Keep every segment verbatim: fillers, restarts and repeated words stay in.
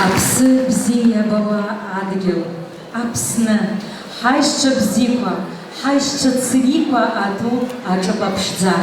Аԥсы бзиа иабауа адгьыл, Аԥсны, ҳаишьцәа бзиақәа, ҳаишьцәа цырикәа аду аҿыба ԥшӡа,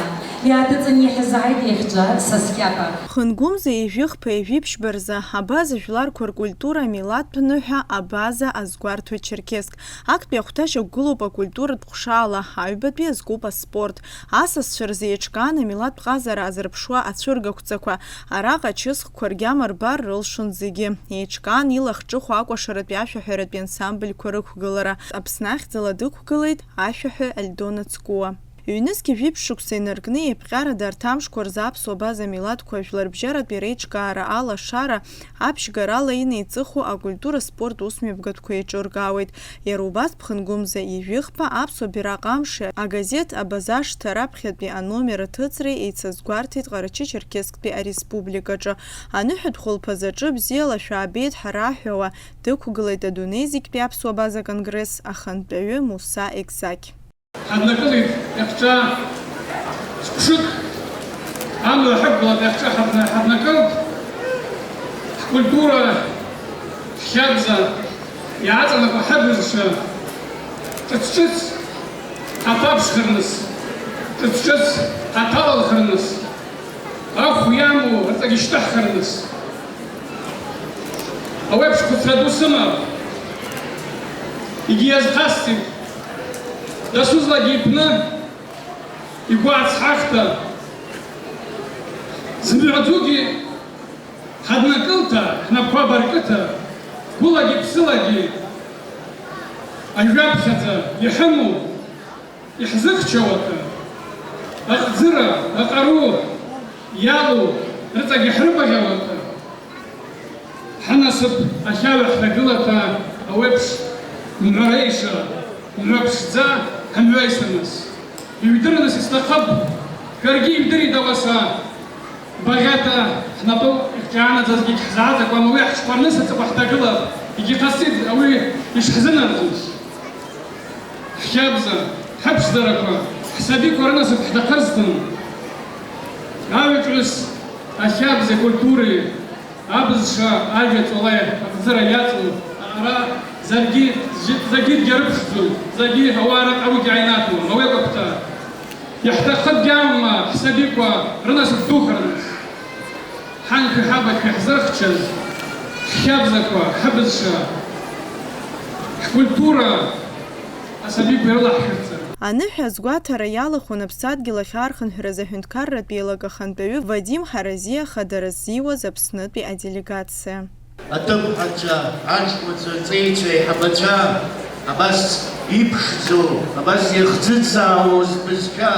иааҭыҵын иаҳзааит иахьҵәа са скьапа. Ԥхынгәымза ижәихԥа ижәиԥшьба рзы абаза жәларқәа ркультура амилаҭтә ныҳәа абаза азгәарҭоит Черкесск. Актәи ахәҭа шьақәгылоуп акультуратә ҟәшаала, аҩбатәи азкуп аспорт. Асасцәа рзы еиҿкаан амилаҭтә ҟазара азырԥшуа ацәыргақәҵақәа. Араҟа ачысхқәа ргьама рбар рылшон зегьы. Еиҿкаан илахҿыху акәашаратәи ашәаҳәаратәи ансамбльқәа рықәгылара. Аԥсны ахьӡала дықәгылеит ашәаҳәаҩ Альдона Цкуа. Ҩнызқьи жәиԥшь шықәса инаркны еиԥҟьарада арҭ амшқәа рзы аԥсуа база милаҭқәа жәларбжьаратәи реиҿкаара алашара аԥшьгарала инеиҵыху акультура спорт усмҩаԥгатәқәа еиҿыркаауеит. Иара убас Ԥхынгәымза ижәихԥа аԥсуа бираҟ амши агазеҭ Абазашҭа раԥхьатәи аномер аҭыҵреи еицазгәарҭеит Ҟарачы-Черкессктәи ареспубликаҿы. Аныҳәатә хәылԥазы аҿы бзиала шәаабеит ҳара ҳәауа дықәгылеит адунеи зегьтәи аԥсуа база конгресс ахантәаҩы Муса Екзақь. Ҳаднакылеит иахьа ԥшьышк, амла ҳақәгылан иахьа ҳадна-, ҳаднакылт, ҳкультура, ҳхьабза, иааҵанакуа ҳабызшәа, ҿыц-ҿыц ҳаԥаԥшхарныс, ҿыц-ҿыц ҳаҭалалхарныс, ахә иамоу рҵагь ишьҭаҳхарныс. Ауеиԥш хәыцра ду сымам. Егьи иазхасҵеит, дасу злагьы иԥны, игәы ацҳахта, зымҩаӡогьы ҳаднакылҭа, ҳнапқәа баркыҭа, гәылагьы ԥсылагьы ажәаԥхьаӡа иҳамоу, иаҳзыхьчауа акы, аҟӡыра, аҟару иалоу рыҵагь иаҳрыбаӷьауа акы, ҳанасыԥ ахьаҩа ҳҭагылаҭәа ауеиԥш мҳәареиша, мҳәаԥшӡа ҳамҩаисырныс. Ижәдырныс исҭахып, шәаргьы ижәдырит ауаса, багьата ҳнапы ихҿиаанаӡазгьы егьҳзааӡакуам, уи ҳҽқәа рныс аҵыхәа ҳҭагылап, егьҟасҵеит уи ишҳзынарӡуаз. Ҳхьабза, ҳаԥшӡарақәа, ҳсабиқәа рынасыԥ ҳҭахырсҭан. Аҩаҿҩыс ахьабзеи акультуреи, абызшәа, ажәа ҵлеи аҟӡыра иаҵоу аҟара зегьы, зегьы дгьарыԥшӡом, зегьы ауаа раҟаругьы ааинаҭуам, ауеиқәа ԥҭа. Иаҳҭаххыкгьы аума ҳсабиқәа рынасыԥ духарныс? Ҳаншәи ҳабацәеи ҳзырхьчаз, ҳхьабзақәа, ҳабызшәа, ҳкультура асабиқәа ирылаҳшәырҵар. Аныҳәа азгәаҭара иалахәын аԥсадгьыл ахь архынҳәразы аҳәынҭқарратә еилак ахантәаҩы Вадим Ҳаразиа хадара ззиуаз Аԥснытәи аделегациа. Аҭыԥҳацәа, аҷкәынцәа, аҵеицәа, аиҳабацәа, абас иԥшӡоу, абас иахӡыӡаауа збызшәа,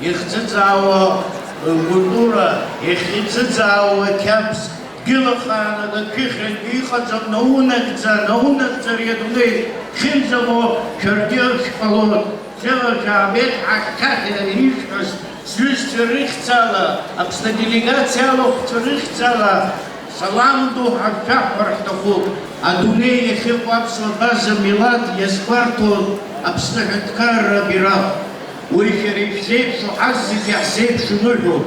иахӡыӡаауа, э, культура, иахӡыӡаауа қьабз, дгьылахаанада, шәыхьынтә иҟаӡам, наунагӡа, наунагӡа ари адунеи хьынӡамо шәаргьы шәҟалон. Шәа-, шәаабеит ҳахьхьаҳәа ишәҳәаз, сҩызцәа рыхьӡала, Аԥсны аделегациа алахәцәа рыхьӡала, салам ду ҳашәаҳҳәар ҳҭахуп. Адунеи иахьыҟоу аԥсуа база милаҭ иазгәарҭон Аԥсны аҳәынҭқарра абираҟ. Уи шәара ишәзеиԥшу, ҳазегьы иаҳзеиԥшу ныҳәоуп.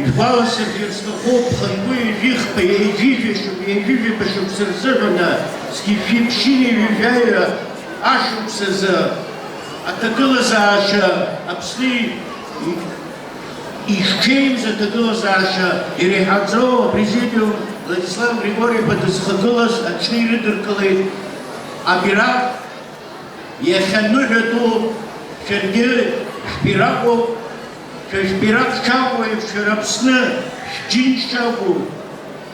Ишәгәаласыршәар сҭахуп, хынтәи ҩажәихԥа, ҩажәижәа шықә-, ҩажәижәаба шықәса рзыҳәан, зқьи жәшәи ԥшьынҩажәи жәаҩа ашықәсазы аҭагылазаашьа, Аԥсны ишҽеимз аҭагылазаашьа иреиҳаӡоу апрезидиум Владислав Григори-иԥа дызхагылаз аҽны ирыдыркылеит абираҟ. Иахьа ныҳәатәу шәаргьы шәбираҟуп, шәа шәбираҟ шакәу еиԥш, шәара Аԥсны шәџьынџь шакәу,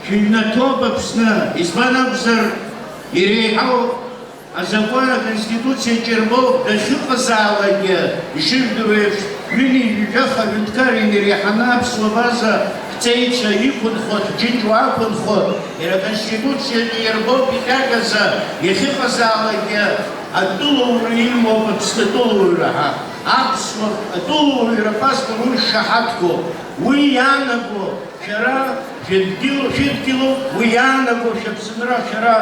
шәыҩнаҭоуп Аԥсны. Избан акәзар, иреиҳау азакәан, аконституциа ҷырбоуп, дахьыҟазаалакгьы, ишыжәдыруа еиԥш, ҩынҩажәи жәаха ҳәынҭқар инареиҳаны аԥсуа база ҳҵеицәа иқәынхо, ҳџьынџьуаа ақәынхо, иара аконституциагьы иарбоуп иҟьаҟьаӡа, иахьыҟазаалакгьы атәылауаҩра имоуп Аԥсны атәылауаҩра ҳәа. Аԥсуа атәылауаҩра апаспорт уи шаҳаҭгоуп. Уи иаанаго шәара шәыдгьыл, шәыдгьылуп, уи иаанаго шәыԥсынра, шәара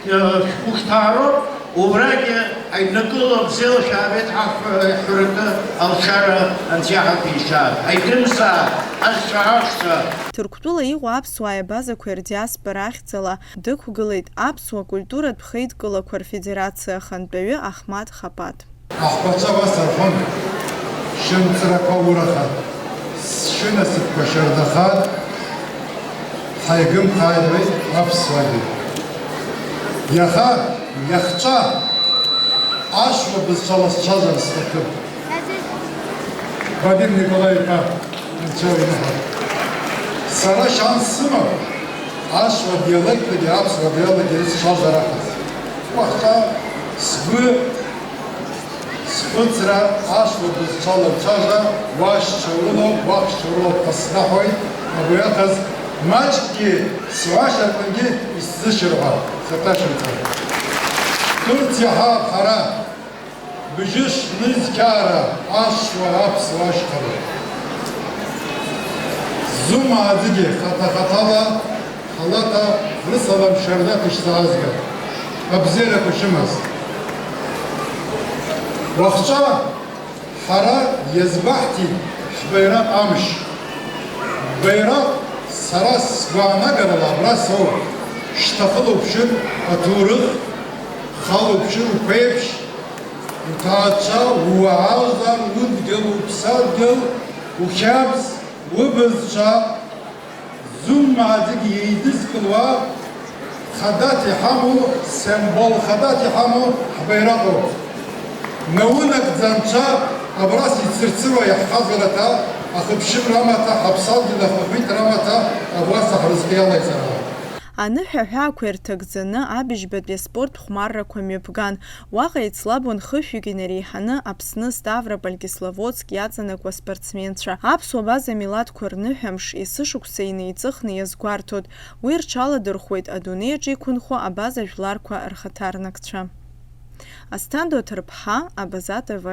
шәхәышҭаароуп, убрагьы Ҳаиднакыло абзиала шәаабеит ҳаҳ-, ҳәаракы алшара анцәа иаҳаҭәеишьааит. Ҳаидымзааит, ҳашьцәа, ҳаҳәса. Ҭырқәтәыла иҟоу аԥсуааи абазақәеи рдиаспора ахьӡала дықәгылеит Аԥсуа культуратә хеидкылақәа рфедерациа ахантәаҩы Ахмаҭ Хапаҭ. Аҳәқәацәа уа сырҳәон, шьынҵрақәа урахат, сшьынасыԥқәа шьардаха, ҳаигымхааит уи аԥсуаагьы. Иаха, иахҵәа, ашәа бызшәала сцәажәар сҭахын. Вадим Николаи-иԥа, анцәа иныҳәа. Сара шанс сымам, ашәа диалектгьы аԥсуа диалектгьы сцәажәар аҟаз. Уаха сгәы Схәыцра ашла бызшәала уцәажәа, уашьцәа урылоуп, уаҳәшьцәа урылоуп ҳәа сзаҳәоит, агәы иахаз маҷкгьы сҳәашьа рҟынгьы исзышьыр ҳәа саҭашәымҵан. Ҭырц иаҳап ҳара, бжьы шнызқьаара ашла аԥсуа ашьхароуп. Зумааӡгьы хаҭа-хаҭала Халаҭа рысалам шьардаҭ ишсаазга, абзиарақәа шәымаз. Уахҵәа ҳара иазгәаҳҭеит ҳбаираҟ амш. Ббаираҟ сара сгәаанагарала абра соуп, шьҭа хыла уԥшыр аҭоурых, хала уԥшыр уԥеиԥш, уҭаацәа, ууаажәлар, удгьыл, уԥсадгьыл, ухьаԥс, убызшәа, Зумааӡгьы еидызкылауа хадаҭ иҳамоу, символ хадаҭ иҳамоу ҳбаираҟоуп. Наунагӡа анцәа абрас ицырцыруа иаҳхазараҭа, ахыԥшымра амаҭа, ҳаԥсадгьыл ахақәиҭра амаҭа абрас аҳрызҟы иалаиҵарала. Аныҳәа аҳәаақәа ирҭагӡаны абыжьбатәи аспорт хәмаррақәа мҩаԥган. Уаҟа еицлабуан хышәҩык инареиҳаны Аԥсны, Ставрополь, Кисловодск иаҵанакуа спортсменцәа. Аԥсуа-абаза милаҭқәа рныҳәамш есышықәса инеиҵыхны иазгәарҭоит. Уи рҽаладырхәуеит адунеи аҿы иқәынхо абаза жәларқәа рхаҭарнакцәа. Асҭанда Оҭырԥҳа, Абаза Т В.